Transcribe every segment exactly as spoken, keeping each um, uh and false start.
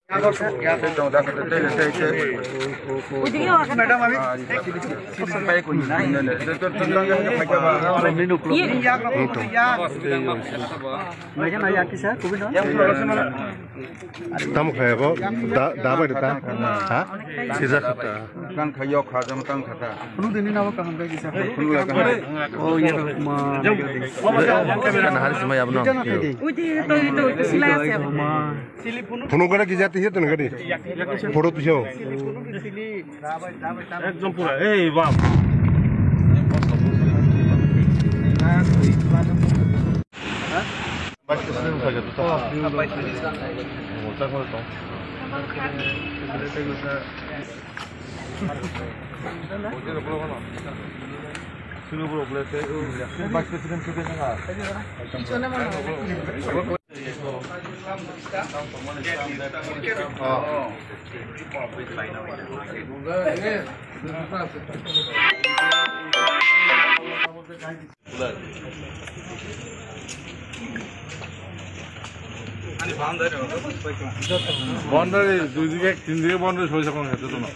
Madam, আমি Tamo kaya ko da da bai da ha sija khata. Kan khayo kha jam tang khata. Phunuk dini nabo kaham khe kisa. Phunuk la kaham. Oh, iya, ma. Kan hari semai abno. Uti to, uti to, uti silai ase. Ma. Phunuk gada kisa tihe tene gadi. Photo tujo. Ekdom pura. Ei bap. Boundary দুই দিকে, তিন দিকে boundary সরিষা কোন ক্ষেত্রে তো না।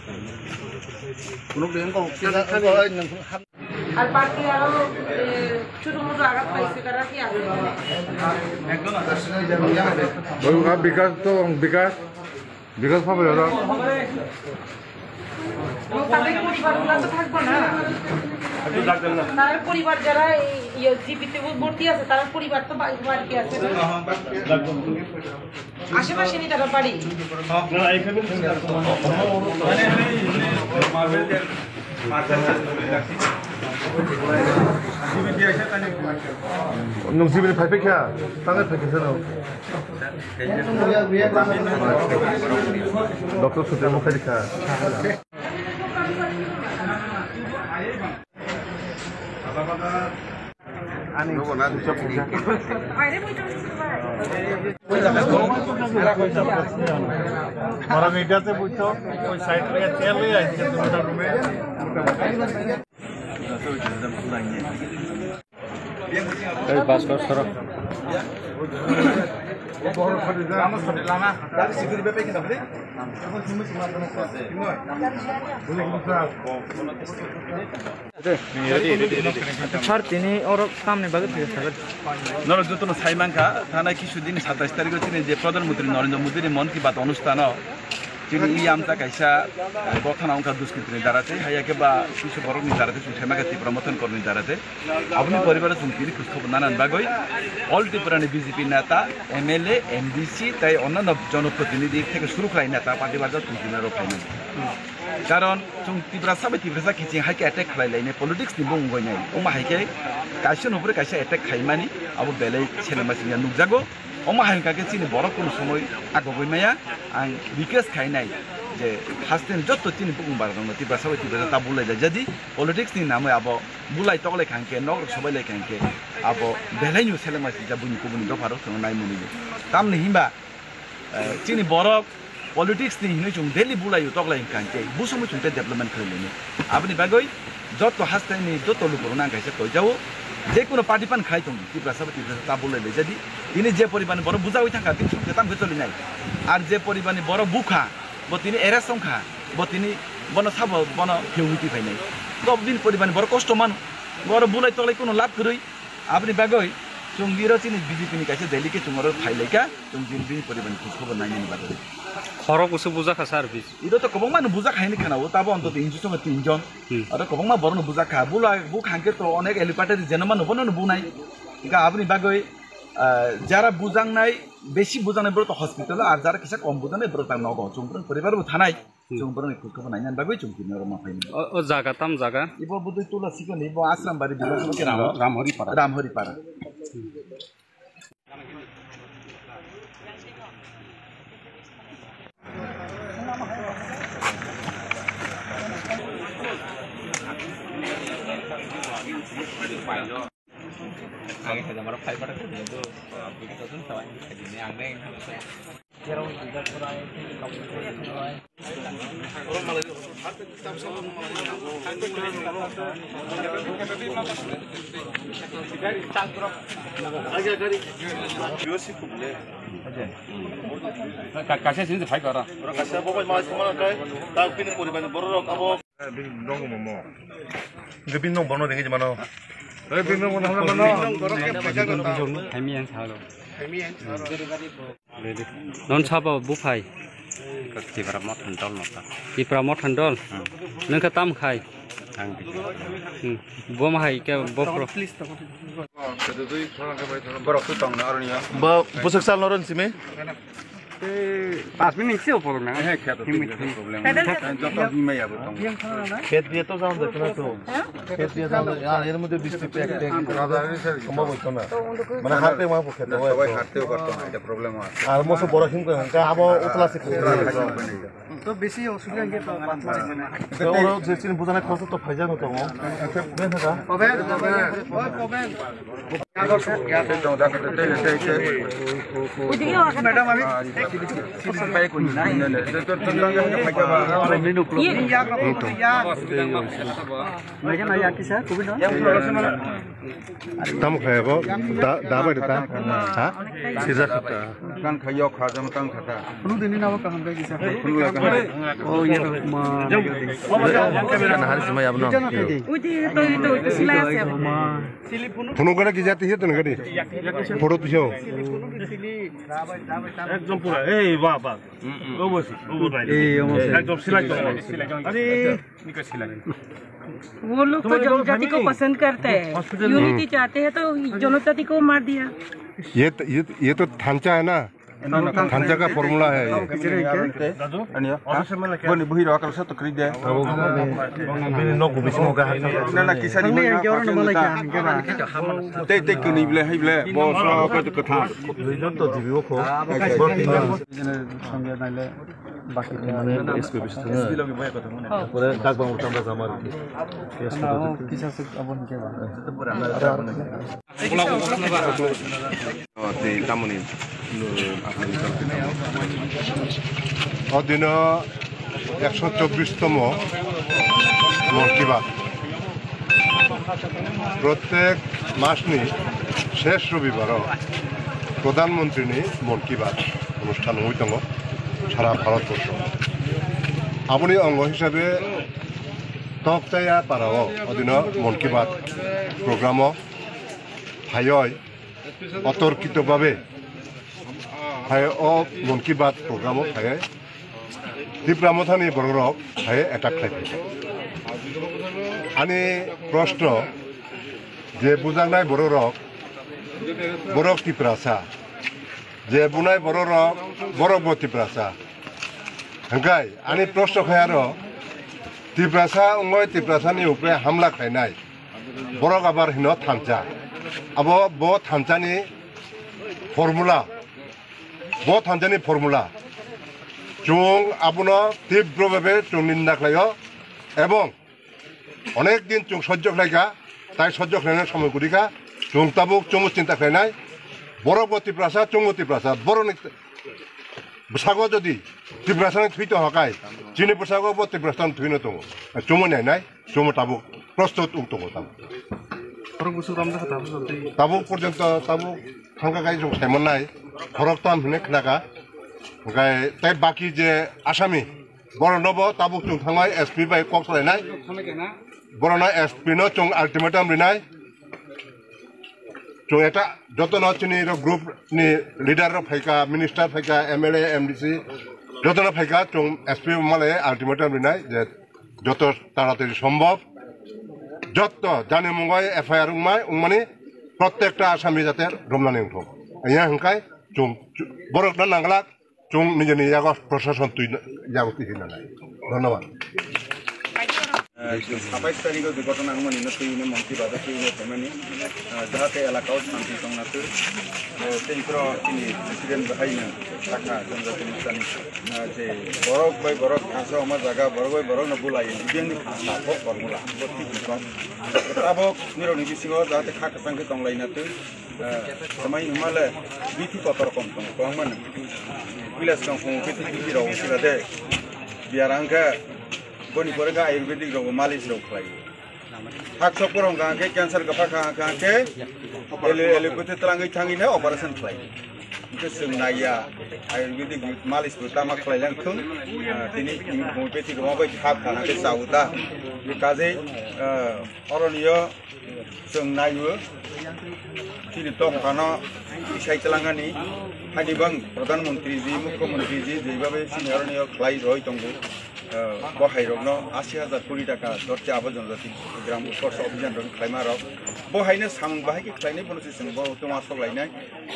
কোনো প্লেন কো আর বাকি আরো, এ, ছোট মোটো আঘাত পাইছে, তারা কি আছে? ওই বিকাশ তো, বিকাশ। বিকাশ পাবে ওরা। এবং তাদের পরিবারগুলো তো থাকবে না। তার পরিবার যারা এই ইয়ে জিপিতে ভর্তি আছে, তার পরিবার তো বা-, বাড়িতে আছে না? আশেপাশে নি তারা বাড়ি। Nung sibini phai phai kha, tangwi phai kha sano. Doctor sutwi mo khai kha. Ani Mara media te buito, oi side te chair le ai, chair te buito rume. Ei, bus kor soro. Sir, tini oro tamni bagwi thwi sakha. Norok jotono sai mankha, thanai kisu din satais tarikh o chini je Pradhan Mantri Narendra Modi ni Mann Ki Baat onusthan o chini i amcha kaisa, eh, gothana wngkha duskritini dara tei haiya khe ba kisu borokni dara tei chwng sai mankha Tipra Motha ni kormini dara tei. Aboni poribar o chwng tini khwj khobor nana bagwi all Tripura ni B J P neta, M L A, M D C tei onnanno jonoprotinidhi theke suru khlai neta party barjak chwng tini oro phaimani. Karon chwng Tiprasa bai Tiprasa kiching hai khe attack khlai lainai, politics ni bung wngwi nai. Omo hai khe kaisa nokre kaisa attack khlaimani abo belai selema singya nukjago. Omo hai wngkha khe chini borok kunu somoi agogwi maya. Ang request khainai je haste ni jotto chini bukung barok rokno Tiprasa bai Tiprasa ta bulai laijadi, politics ni namwi abo bulai toklai kha hwnkhe, nok rok sobai lai kha hwnkhe abo belai no selema singya buini kubuni dopha rok chwng nai mwnwi. Tamni hinba Eh, chini borok politics ni hinwi chwng daily bulaio toklai hwnkha hwnkhe busumwi chwng tei development khlai lainai. Aboni bagwi joto hasteni joto lukurokno ang kaisa toijao, je kono party pan khlai tongo, Tiprasa bai Tiprasa ta bulai laijadi. Tini je poribarni borok bujawi thangkha, bini songkhe tamo khe cholinai. Ar je poribarni borok bukha, bo tini arrest wngkha, bo tini bono sabo bono phiyogwi twi phainai. Bo bini poribarni borok kosto mano. Bo oro bulai toklai kono lab kwrwi. Aboni bagwi chwng biro chini B J P ni kaisa delegate chwng oro phai laikha, chwng bini, bini poribarni khoj khobor nainani bagwi. Khorok bwswk bujakha sir bis? Ido to kwbangma no bujakha hinwi khwnao, tabo ontoto injectiono tinjon. Hmm. Aro kwbangma borokno bujakha. Bula buk hangke to onek allopathy jeno mano bono no bunai. Hingke aboni bagwi, ah, jara bujaknai, besi bujaknai borok to hospital o, ar jara kisa kom bujaknai borok ta nogo. Chwng borokni poribar bo thanai. Hmm. Chwng borokni khoj khobor nainani bagwi chwng tini oro ma phaimani. O, o jaga tam jaga? Ibo budui Tula sikoni, ibo Asrambari Bidhasabha kendro. Ram-, Ramhori Para. Ramhori Para. Ang kaya mara five para ko do, ah, bigit to tawai ni kadi ni ang neng. Ka-, kaisa sini phai kara. Oro kaisa bo bai ma sima kai, ta bini poribar ni borok rok abo. Bini nong bono ringi mano. Bini nong bono mano. Phaimi ang salo. Non sabo buphai. Tipra Mothan dol no ta. Tipra Mothan dol. Hmm. Nang ka tam khai. Ang di. Hmm. Bo ma hai ke bo pro. Borok tu tong na aroni ya. Bo busuk sal noron simi. Pas minit sih opor na. Eh, kaya tu problem. Kaya tu. Joto himai ya borok. Khet diye to jam de kena to. Khet diye jam de. Ya, er mudhe bisti pe ek pe. Sombhob hoito na. Mane harte ma khet. Sobai harte korto na, eta problem hoy. Ar moso boro him ko ka abo utla se. To besi osubidha hingke to patla. Oro je chini bujana khoroksa to phaijak no tongo. Ben thaga. Paben, paben, paben. Madam, ami Tamo kaya bo da da bai da. Ha? Sisa kata. Kan khayo kha jam tang khata. Phunuk dini nabo kaham khe kisa. Phunuk la kaham. Oh, iya, ma. Kana hari sima yabno. Uji to, to, to, sila se. Phunuk gana kija tihe tun gadi. Photo tiho. Ekdom pura. Ei, ba, ba. Obo, obo bai. Ei, obo. Ekdom sila to. Are, nika sila. वो लोग तो जनजाति को पसंद करते हैं, यूनिटी चाहते हैं, तो जनजाति को मार दिया। ये तो, ये, ये तो थांचा है ना, थांचा का फॉर्मूला है ये। Boni buhi rok kalsa to kri de. Na, na, kisa ni. Tei, tei kuni ble, hai ble. Bo so ko to kotha. Duijon to jibi o kho. Songya naile baki mane S P office thang. Pore dak bang utam da jamar. Kisa suk abon ke ba. Tei tamoni. O dino ekso chobbish tomo Mon Ki Baat. Prottek masni shesh robibaro Pradhan Mantrini Mon Ki Baat onusthan wngwi tongo sara Bharat borsho. Aboni ongo hisabe Toktaya parao odino Mon Ki Baat programo phaioi otorkito babe phai o Mon Ki Baat programo phaioi Tipra Mothani bororok phaioi attack khlai phai. Ani proshno je bujaknai bororok, borok Tiprasa, je bunai bororok, borok bo Tiprasa. Hingkai ani proshno khai aro Tiprasa wngoi Tiprasani upre hamla khlainai. Borok abar hino thansa. Abo bo thansani formula. Bo thansani formula. Chwng abono tibro bhabe chwng ninda khlaio. Ebong onek din chwng sojjo khlaikha. Tai sojjo khlaina somoi kwrwikha. Chwng tabuk chwngbo chinta khlainai. Borok bo Tiprasa, chwngbo Tiprasa. Borokni bwsago jodi Tiprasani thwi tongkha kai, chini bwsago bo Tiprasani thwino tongo. Chwngmo nainai, chwngmo tabuk prostut wng tongo tabuk. Borok bwswk romjakha tabuk jotoi. Tabuk porjonto tabuk thangkha kai chwng saimannai, khoroktham hinwi khnakha. Hwnkhe tei baki je asami, borokno bo tabuk chwng thangwi S P bai kok salainai. Borokno S P no chwng ultimatum rinai. Chwng eta jotono chini rok group ni leader rok phaikha, minister phaikha, M L A, M D C, jotono phaikha, chwng S P malai ultimatum rinai je joto taratari sombhob joto jani mungoi F I R wngmai, wngmani prottekta asami jate romnani wngthok. Yang hwnkhe chwng borokno nanglak. Chwng nijini yago prosason twi yago twi hinna nai. Dhonnobad. Satais tarikh o je ghotona wngmani no twi hwnwi montri bado twi hwnwi phaimani, ah, jahate elaka o shanti tongna twi, eh, tei phro chini president bahai no sakha Janjati Morcha ni, ah, je borok bai borok thansa oma jaga, borok bai borok no bulai, bidin ni thansa bo formula, bo thik ni kok. Tabok nirok ni bisingo jahate kha kwchang khe tonglaina twi, eh, samai hwnmale bithi kotor kom tong, tong mano. Village tong phung bithi bithi rok sila de. Biara hwnkhe boni pore khe ayurvedic rok malis rok khlai. Hak sok porong kha khe cancer kha kha kha khe ele ele kute twlangwi thangwi ne operation khlai. Hwnkhe chwng naiya ayurvedic malis bo tama khlai lang thung. Ah, tini bumui peti roma bai khap khana khe chao ta. Kajei, ah, oroni o chwng naiyo. Chini tongphano isai twlangani. Hani bang Pradhan Mantri ji, Mukhyamantri ji, jeibabe chini oroni o khlai roi tongo. Ah, bo hai rokno asi hajar kori taka dorte abo Janjati Gram Utkarsh Abhiyan rok khlaima rok. Bo haino samung bahai khe khlainai, bono se chwng bo tongma sok lainai.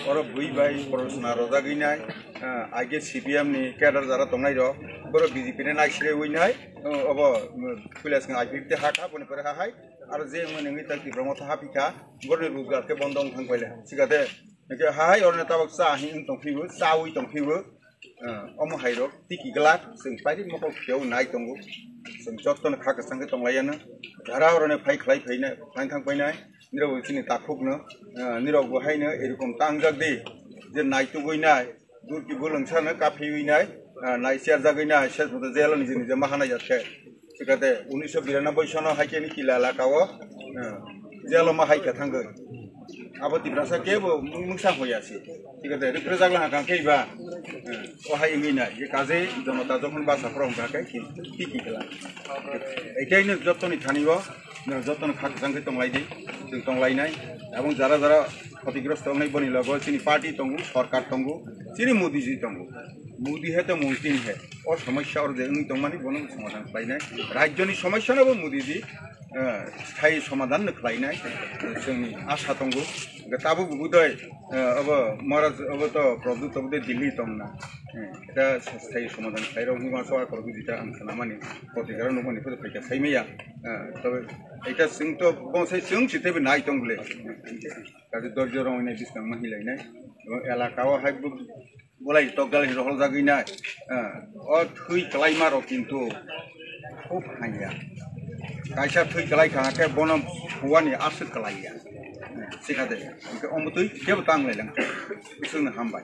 Oro bui bai professional rojagwi nai. Ah, aige C P M ni cadre jara tongnai rok, borok B J P ni naisire ui nai, oh, obo, mm, puila song I P F T ha kha, boni pore ha hai, aro je wngmani wngwi ta Tipra Motha ha phi kha, boroni rojgar khe bondo wng thang paile. Sikate, hwnkhe ha hai oroni tabok cha hi wng tong phibo, cha ui tong phibo, ah, omo hai rok tiki glak, chwng pairi mokol phiyao nai tongo, chwng jotono kha kwchang khe tong lai ya no, jara oroni phai khlai phai nai, phai thang pai nai, nirok bo chini takhuk no, ah, nirok bo hai no erokom tangjak di, je nai tugui nai, Durki bolong sano kaphiwi nai, ah, nai siar jagwi nai, ses moto jelo niji niji ma hanai jat khe. Sikate unisho biranoboi sono hai khe ni kila laka o, ah, jelo ma hai khe thangwi. Abo Tiprasa kebo mungsa hoya se. Sikate ripre jagla ha kang khe ba, ah, o hai wngwi nai. Je kaje jonota jokhon basa phoro wngkha khe ki, ki, ki kela. Etai no jotoni thani o, no jotoni kha kwchang khe tonglai di, chwng tonglai nai. Abong jara jara khotigrosto wngnai boni logo chini party tongo, sorkar tongo, chini Modi ji tongo. Modi hai to mungkin hai. O somosya oro je wngwi tongmani bono somadhan khlainai. Rajyoni somosya no bo Modi ji, eh, sthayi somadhan no khlainai. Chwngni asa tongo. Hwnkhe tabuk budoi, eh, obo Maharaj, obo to Prabhu to budoi Delhi tongna. Eh, eta sthayi somadhan khlairok wngma so akhor bujita ang khnamani. Khotigrano nukmani photo phaikha saimaya. Eh, tobe eta chwng to bonsai chwng si teibo nai tong bwle. Kaisa dorjo rok hwnwi biskang ma hilainai. Abo elaka o hai bu-, bulai tok dalai rohol jagwi nai. Ah, o thwi kwlaima rok kintu khub hanya. Kaisa thwi kwlai kha khe bono huani aswk kwlai ya. Ah, sikha de. Hwnkhe omo twi kebo tang lai lang. Bisingno hambai.